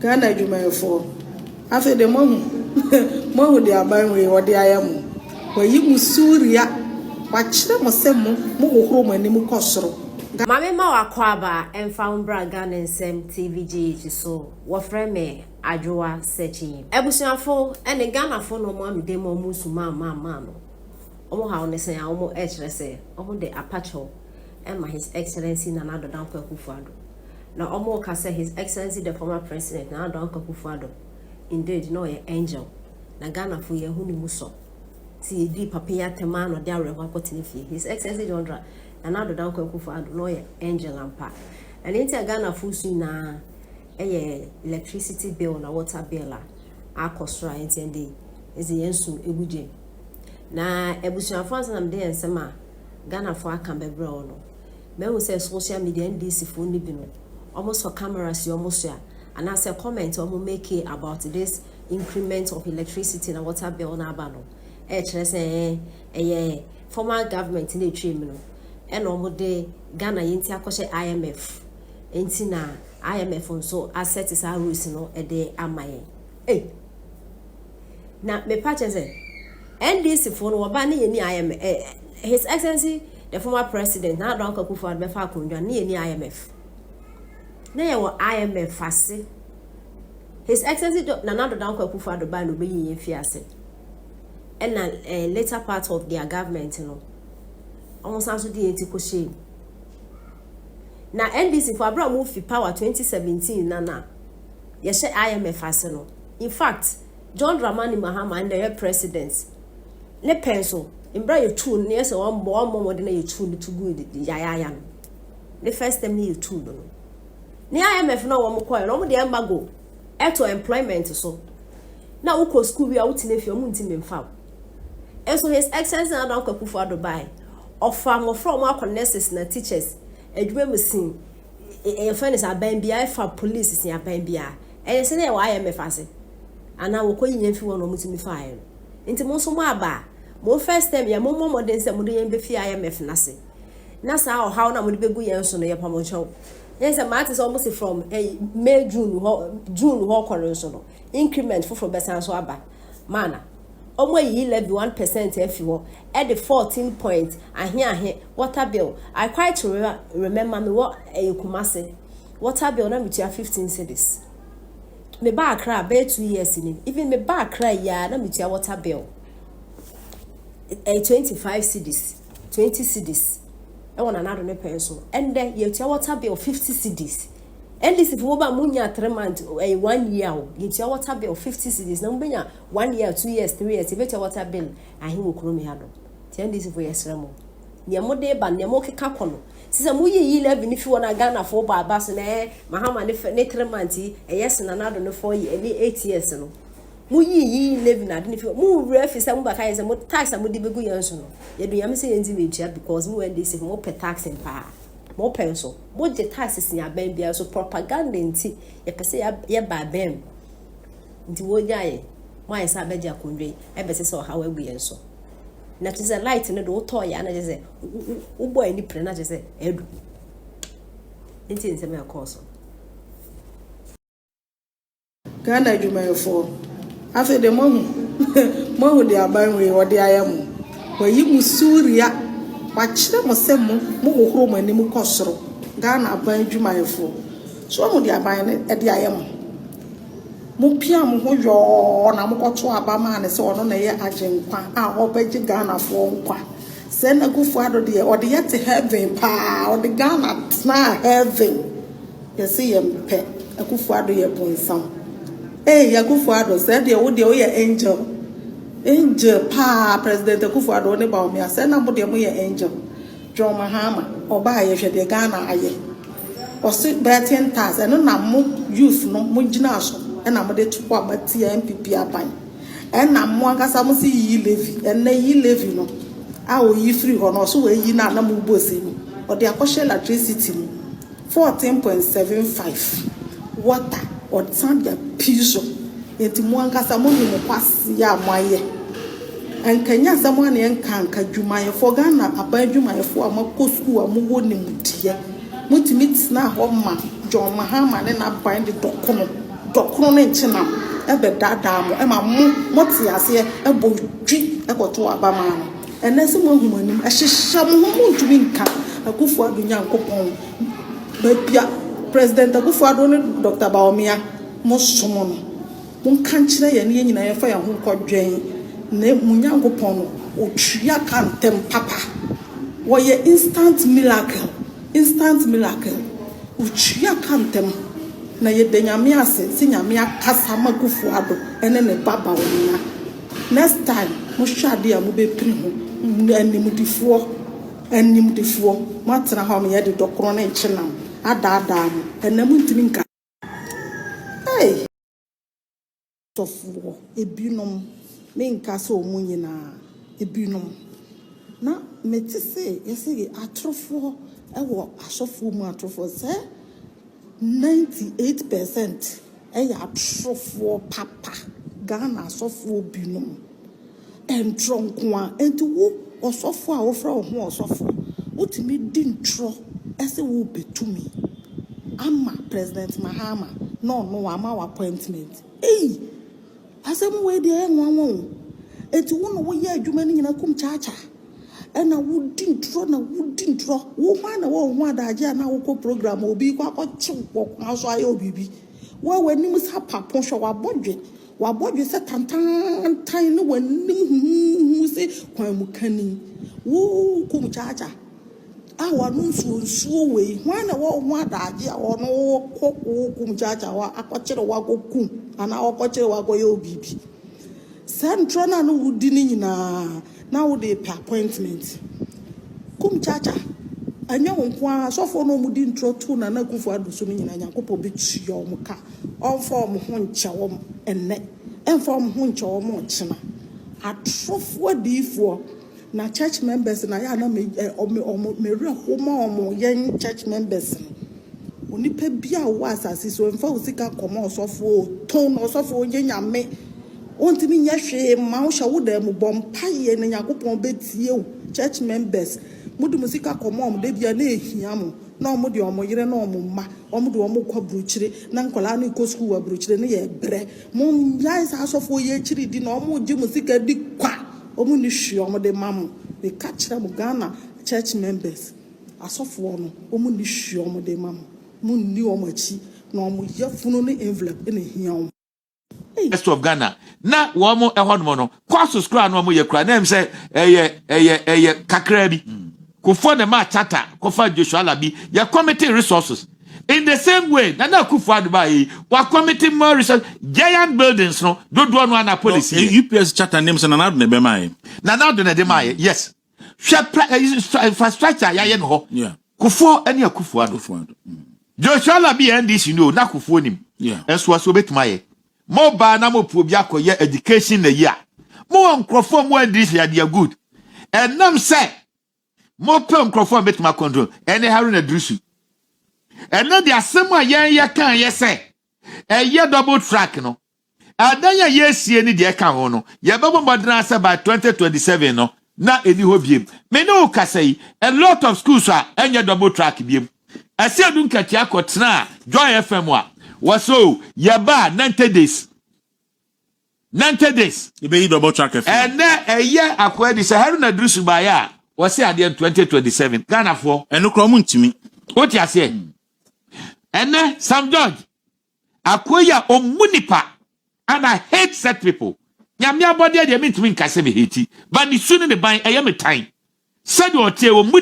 Ghana adwumayɛfoɔ, afei deɛ moahu, moahu deɛ aban wei ɔde ayɛ mo. Wayi mo suria, wakyerɛ mo sɛ mo, mohohoro mo anim kɔ soro. Maame ma w'akwaaba mfa wo mbra Ghana Nsɛm TV GH so, wɔfrɛ me Adwoa Sekyee. Abusuafo ne Ghanafo na ɔmo ameda mu a ɔmo nsu maa maa maa no. Ɔmo haw ne sɛn a ɔmo ɛkyerɛ sɛ ɔmo de apakyɛw ɛma His Excellency Nana Addo Dankwa Akufo-Addo. Na ɔmo ka sɛ His Excellency the former President Nana Addo Dankwa Akufo-Addo indeed na ɔyɛ angel na Ghanafo yɛn ho ne mu sɔ. Ti yɛdii papa yi atɛm a na ɔde awerɛho akɔtena fie. His Excellency John Dra Nana Addo Dankwa Akufo-Addo na ɔyɛ angel ampa. Ɛno nti a Ghanafo su nyinaa ɛyɛ electricity bill na water bill a akɔ soro a nti ɛde ɛdze yɛn su egu gye. Na abusuafo ansa na mede yɛn nsɛm a Ghanafoɔ aka bɛbrɛ wo no. Mahu sɛ social media NDC foɔ no bi no, ɔmo sɔ camera si ɔmo so a anaasɛ comment ɔmo make about this increment of electricity na water bill na aba no, ɛkyerɛ sɛ ɛyɛ former government na etwa mu no ɛna ɔmo de Ghana yɛn ti akɔhyɛ IMF, nti na IMF nso asɛte saa rules no ɛde ama yɛn. Ei, na mepa kyerɛ sɛ NDC foɔ no wɔba ne yɛn ni IMF His Excellency the former President Nana Addo Dankwa Akufo-Addo bɛfa akonnwa ne yɛn ni IMF na yɛwɔ IMF ase. His Excellency Nana Addo Dankwa Akufo-Addo baa na obeyi yɛn fi ase, ɛna later part of their government no, wɔn san so de yɛn ti kɔ hyɛ mu. Na NDC fo abira wɔn fi power 2017 na yɛhyɛ IMF ase no, in fact, John Dramani Mahama ɛna ɛyɛ president ne pɛn so mbra yɛtu no, yɛ sɛ wɔn bɔ wɔn de na yɛtu no to gu yayaaya no, ne first term ne yɛtu no ne IMF na wɔn kɔɛ no, wɔn de embargo ɛto employment so na wokɔ school wi a wotena fie, wɔn ntumi nfa wo. Nso His Excellency Nana Dankwa Akufo-Addo bae, ɔfa mmɔfra a wɔn akɔ nurses na teachers adwuma mu sin yɛfɛ no sɛ aban biara ɛfa police sin aban biara ɛyɛ sɛ ne yɛwɔ IMF ase anaa wɔkɔ yi yɛn fi hɔ na wɔn tumi fa ayɛ no. Nti mo nso mo aba a, mo first term yɛ mo mmɔ mmɔden sɛ mo de yɛn bɛfi IMF n'ase na saa ɔhaw na mo de bɛgu yɛn so no, yɛ pam nkyɛw yɛn sɛ maa te sɛ wɔn si from May, June hɔ, June hɔ kɔ no nso no, increment foforɔ bɛsan so aba maana wɔn ayi levy 1% afi hɔ, ɛde 14 point ahe ahe water bill. I quite remember me wɔ ɛyɛ Kumase, water bill na metua 15 cedis. Me ba Accra bɛyɛ 2 years ni, even me ba Accra yi a, na metua water bill ɛyɛ 25 cedis, 20 cedis ɛwɔ Nana Addo ne pɛn so. Ɛndɛ yɛtua water bill 50 cedis. NDC fo ba mo nya 3 months, ɛyɛ one year o, yɛtua water bill 50 cedis na mo bɛnya one year, 2 years, 3 years, yɛbɛtua water bill ahe wɔ kurom ha do? Ti NDC fo, yɛsrɛ mo, nea mo de ba, nea mo keka kɔ no sisan mo yi e-levy ne fi hɔ na Ghana fo ba aba so na ɛyɛ Mahama ne 3 months yi ɛyɛ sen Nana Addo ne 4 year ne 8 years no. Mo yi e-levy na ade ne fi hɔ, mo wura fi sɛ mo baka yɛ sɛ mo tax a mo de bɛgu yɛn so no, yɛde Nyame sɛ yɛn ti mi ntua because mo NDC fo mo pɛ tax paa, mo pɛ nso mo gye tax si aban biara so propaganda. Nti yɛpɛ sɛ yɛba aban mu nti wɔgya yɛ mo ayɛ sɛ abɛgye akonnwa yi ɛbɛsɛ sɛ ɔhaw agu yɛn so na kyerɛ sɛ light no de wotɔɔ yɛ ana kyerɛ sɛ wobɔ ani pere na kyerɛ sɛ ɛdu nti nsɛm a ɛkɔɔ so. Ghana adwumayɛfoɔ, afei deɛ moahu, moahu deɛ aban wei ɔde ayɛ mo. Wayi mo suria, wakyerɛ mo sɛ mo, mohohoro mo anim kɔ soro. Ghana aban adwumayɛfoɔ, so wahu deɛ aban no de ayɛ mo. Mopia mo ho yɔɔ na mokɔto aba maa ne sɛ ɔno na ɛyɛ agyenkwa a ɔbɛgye Ghanafoɔ nkwa. Sɛ na Akufo-Addo deɛ ɔde yɛte heaven paa, ɔde Ghana tena heaven. Yɛsɛ yɛn pɛ Akufo-Addo yɛ bonsam. Ee, Akufo-Addo, sɛ deɛ wo deɛ woyɛ angel. Angel paa, President Akufo-Addo ne Bawumia, sɛ na mo deɛ moyɛ angel. John Mahama, ɔbaa yɛhwɛ deɛ Ghana ayɛ. Ɔse betting tax, ɛno na mo youth no mo gyina so ɛna mo de to a mo atia NPP aban. Ɛna mo ankasa mo si e-levy, ɛnɛ e-levy no a oyi firi hɔ no, ɔso wɔayi no a na mo bɔ si no, ɔde akɔhyɛ electricity mu 14.75, water ɔsan de apii so. Nti mo ankasa mo nim kwasi a mo ayɛ. Nkanya asɛm a na yɛnka nka dwumayɛfoɔ, Ghana aban adwumayɛfoɔ a moakɔ sukuu a mowɔ nimdeɛ, motumi tena hɔ ma John Mahama ne n'aban de dɔkono. dɔkono ne nkyenam bɛdaadaa mo ma mo mote aseɛ bɔ dwi kɔto aba maa no. Ɛnnɛ sɛ moahu mo anim, ɛhyehyɛ mo ho montumi nka Akufo Addo Nyankopɔn baabi a President Akufo Addo ne Doctor Bawumia mosom no. Monka nkyerɛ yɛn na yɛn nyinaa yɛmfa yɛn ho nkɔdwɛn na mo Nyankopɔn no ɔtua ka ntɛm papa. Wɔyɛ instant miracle, instant miracle. Ɔtua ka ntɛm. Na yɛda Nyame ase sɛ Nyame akasa ama Akufo Addo ne ne ba Bawumia. Next time mohwɛ adeɛ a mobɛpiri ho, animdefoɔ, animdefoɔ, moatena hɔ ama yɛde dɔkono ne nkyenam adaadaa mo, ɛnnɛ montumi nka. Ei! Sɔfoɔ, ebinom, menka sɛ wɔn nyinaa, ebinom. Na mete se yɛse atorofoɔ wɔ asɔfoɔ mu atorofoɔ sɛ 98% yɛ atorofoɔ papa Ghana asɔfoɔ binom. Ntorɔ nko ara. Enti wo ɔsɔfoɔ a wofrɛ wo ho ɔsɔfoɔ, wotumi di ntorɔ sɛ worepɛ tumi ama President Mahama na ɔno wama wo appointment. Ei! Asɛm wei deɛ ɛyɛ nwanwa o. Enti wo na woyɛ adwuma no nyinaa kum kyaakyaa. Ɛna wodi ntorɔ na wodi ntorɔ. Wo hwan na ɛwɔ wo ho adagye a na wokɔ program obi kɔ akɔkye wo wɔ kwan so ayɛ wo biribi. Wo a w'anim sɛ apapo hwɛ w'abɔdwe. W'abɔdwe sɛ tantaantan ne w'anim huhuuhu sɛ kwan mu kani. Wo kum kyaakyaa a w'ano nsuo nsuo wei. Hwan na ɛwɔ wo ho adagye a ɔno wokɔ wo kum kyaakyaa hɔ akɔkyere wo akɔkum anaa ɔkɔkyere wo akɔyɛ wo biribi. Saa ntorɔ no a na wodi no nyinaa na wode repɛ appointment. Kum kyaakyaa. Ɛnyɛ wo nko ara, asɔfoɔ no a wɔdi ntorɔ too Nana Akufo Addo so no nyinaa Nyankopɔn bɛtua wɔn ka. Ɔmfa wɔn ho nkyɛ wɔn ɛnnɛ, ɛmfa wɔn ho nkyɛ wɔn ɔkyena. Atorofoɔ adiyifoɔ na church members na yɛ a na me ɛ ɔmo ɔmo me werɛ ho ma wɔn yɛn church members no. Onipa bi a ɔwɔ asase so mfa wo sika nkɔma ɔsɔfoɔ tɔn na ɔsɔfoɔ nyɛ nyame. Ɔntumi nyɛ hwee mma wo hyɛ wo dan mu bɔ mpaeɛ na Nyankopɔn bɛtie wo. Church members mode mo sika kɔma wɔn da bia na ɛhia mo na wɔn de wɔn yere ne wɔn mma wɔn de wɔn kɔ aburokyire na nkwadaa no kɔ sukuu wɔ aburokyire no yɛ brɛ. Monnyae saa asɔfoɔ yi akyiri di na wɔn gye mo sika di kwa. Wɔn nni hwee wɔn de ma mo. Meka kyerɛ mo Ghana church members asɔfoɔ no wɔn nni hwee wɔn de ma mo. Monni wɔn akyi na wɔn yafunu ne envelope na ɛhia wɔn. Ei. University of Ghana na wɔn ɛhɔ nom no courses koraa na wɔn yɛ koraa na ɛm sɛ ɛyɛ ɛyɛ ɛyɛ kakraa bi Kufuor na ɛmaa charter kɔfa Joshua Alabi yɛ committee resources in the same way Nana Akufo Addo baa yi wa committee more resources giant buildings no dodoɔ no ana policy yɛ. UPS charter nim sɛ Nana Addo na ɛbɛma yɛ. Nana Addo na ɛde maa yɛ yes hwɛ pra infrastructure yɛayɛ no hɔ Kufuor ne Akufo Addo. Joshua Labi yɛ NDC no o, na Kufuor nim. Nso ɔsɛ obetumi ayɛ. Mo baa na mo po obi akɔyɛ education na yi a. Mo wɔ nkurɔfoɔ a mo NDC a they are good. Ɛnam sɛ mo pɛ nkurɔfoɔ a betumi akɔntrol ɛne Haruna Iddrisu. Ɛnɛ de asɛm a yɛn yɛ kan yɛ sɛ ɛyɛ double track no Adan a yɛresie ne deɛ ɛka ho no, yɛbɛbɔ mmɔden ara sɛ by 2027 no, na ɛnni hɔ biem. Me ne wo kasa yi, a lot of schools a ɛnyɛ double track biem. Ɛsɛ Adu Nkatia kɔtenaa Joy FM a, wɔsɛ o, yɛba a 90 days. 90 days. Yɛbɛyi double track afiri hɔ. Ɛnɛ ɛyɛ akoa adi sɛ Haruna Iddrisu baeɛ a, wɔse adeɛ no 2027. Ghanafoɔ. Ɛno koraa wɔn ntumi. Wote aseɛ? Ɛnɛ Sam George Akoa yi a ɔmmu nipa and I hate such people. Nyame abɔdeɛ deɛ mentumi nka sɛ me hate but ne su ne ne ban ɛyɛ me tan. Sɛdeɛ ɔteɛ ɔmmu.